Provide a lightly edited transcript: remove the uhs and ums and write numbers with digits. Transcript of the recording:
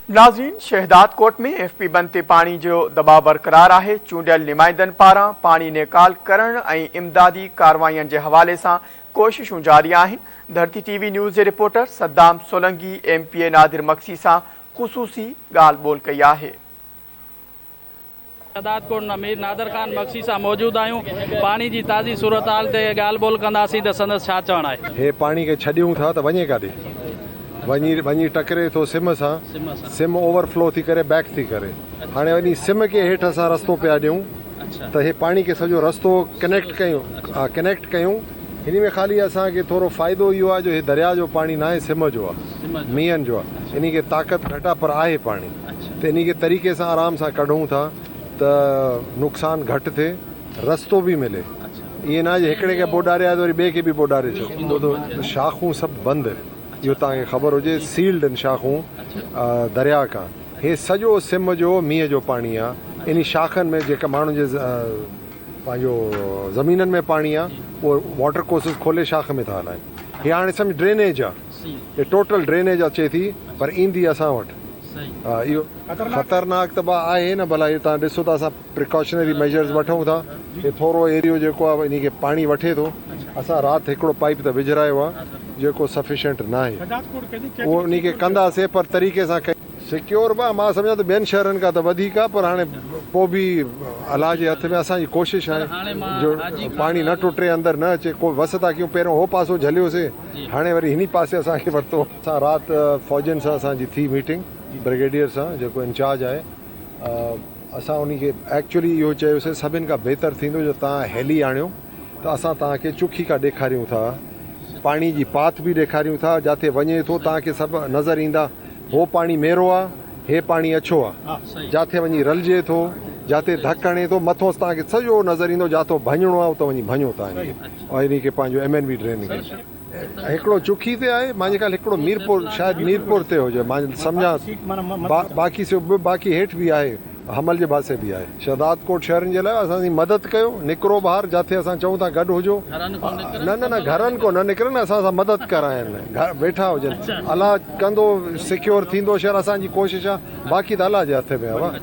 ناظرين Shahdadkot ۾ F P بند تي پاڻي جو دٻاء برقرار آهي، چونڊيل نمائندن پاران پاڻي نيڪال ڪرڻ ۽ امدادي ڪارروائين جي حوالي سان ڪوششون جاري آهن، ڌرتي ٽي وي نيوز جي reporter Saddam Solangi M P A Nadir Magsi سان خصوصي ڳالهه ٻولهه ڪئي آهي. شهدادڪوٽ مان مير نادر خان مگسي سان موجود آهيون، پاڻي جي تازي صورتحال تي ڳالهه ٻولهه ڪنداسين ته سندس ڇا چوڻ آهي. هي پاڻي کي ڇڏيون ٿا ته وڃي ڪاڏي؟ وڃي وڃي ٽڪري ٿو سم سان، سم اوور فلو ٿي ڪري بيڪ ٿي ڪري. هاڻي وڃي سم کي هيٺ اسان رستو پيا ڏيون ته هي پاڻي کي سڄو رستو ڪنيڪٽ ڪيون ڪنيڪٽ ڪيون. هن ۾ خالي اسان کي ٿورو فائدو اهو آهي جو هي درياء جو پاڻي ناهي سم جو آهي، مينهن جو آهي. انهي کي طاقت گهٽ آهي پر آهي پاڻي. ته انهي کي طريقي سان آرام سان ڪڍون ٿا ته نقصان گهٽ ٿئي رستو به ملي ائين نه جو هڪڙي کي ٻوڏاري آيو ته وري ٻئي کي به ٻوڏاري ڇڏ ٻڌو شاخون سڀ بند اهو توهان کي خبر هجي سيلڊ آهن شاخون درياء کان هي سڄو سم جو مينهن جو پاڻي آهي انهي شاخن ۾ جيڪا ماڻهن جي پنهنجو زمينن ۾ پاڻي آهي اهو واٽر ڪورسز کولي شاخ ۾ ٿا هلائن هي هاڻي سمجھ ڊرينيج آهي هي ٽوٽل ڊرينيج اچي ٿي پر ايندي اسان وٽ ها اهو خطرناڪ ته با آهي نه ڀلا اهو توهان ڏسو ته اسان پريڪاشنري ميجرز وٺون ٿا هي ٿورو ايريو جيڪو آهي انهي کي پاڻي وٺي ٿو اسان رات هڪڙو پائيپ ته وجهرايو آهي جيڪو سفيشنٽ ناهي اهو انهي کي ڪنداسي پر طريقي سان سيڪيور به مان سمجهان ٿو ٻين شهرن کان ته وڌيڪ آهي پر هاڻي پوء به الله جي هٿ ۾ اسان جي ڪوشش آهي جو پاڻي نه ٽٽي اندر نه اچي ڪو وس ٿا ڪيون پهريون هو پاسو جهليوسي هاڻي وري هني پاسي اسان کي ورتو. اسان رات فوجين سان اسان جي ٿي ميٽنگ برگيڊيئر سان جيڪو انچارج آهي اسان انهي کي ايڪچولي اهو چيوسي سڀن کان بهتر ٿيندو جو توهان هيلي آڻيو ته اسان توهان کي چکي کان ڏيکاريون ٿا پاڻي جي پاٿ به ڏيکاريون ٿا جاٿي وڃي ٿو توهان کي سڀ نظر ايندا هو پاڻي ميرو آ هي پاڻي اڇو آ جاٿي وڃي رلجي ٿو جاٿي ڌڪ هڻي ٿو مٿوس توهان کي سڄو نظر ايندو جاٿو ڀڃڻو آ اتو وڃي ڀڃو توهان انهي کي ۽ انهي کي پنهنجو ايم اين وي ڊرين کي. هڪڙو چکي تي آهي مانجي خيال هڪڙو ميرپور شايد ميرپور تي هجي مان سمجهان باقي سو باقي هيٺ به آهي حمل جي پاسي به آهي شهداد ڪوٽ شهرن جي لاء اسان جي مدد ڪيو نڪرو ٻاهر جاٿي اسان چئون ٿا گڏ هجو نه نه نه گهرن کو نه نڪرن اسان سان مدد ڪرائن ويٺا هجن الله ڪندو سيڪيور ٿيندو شهر اسان جي ڪوشش آهي باقي ته الله جي هٿ ۾ آهي.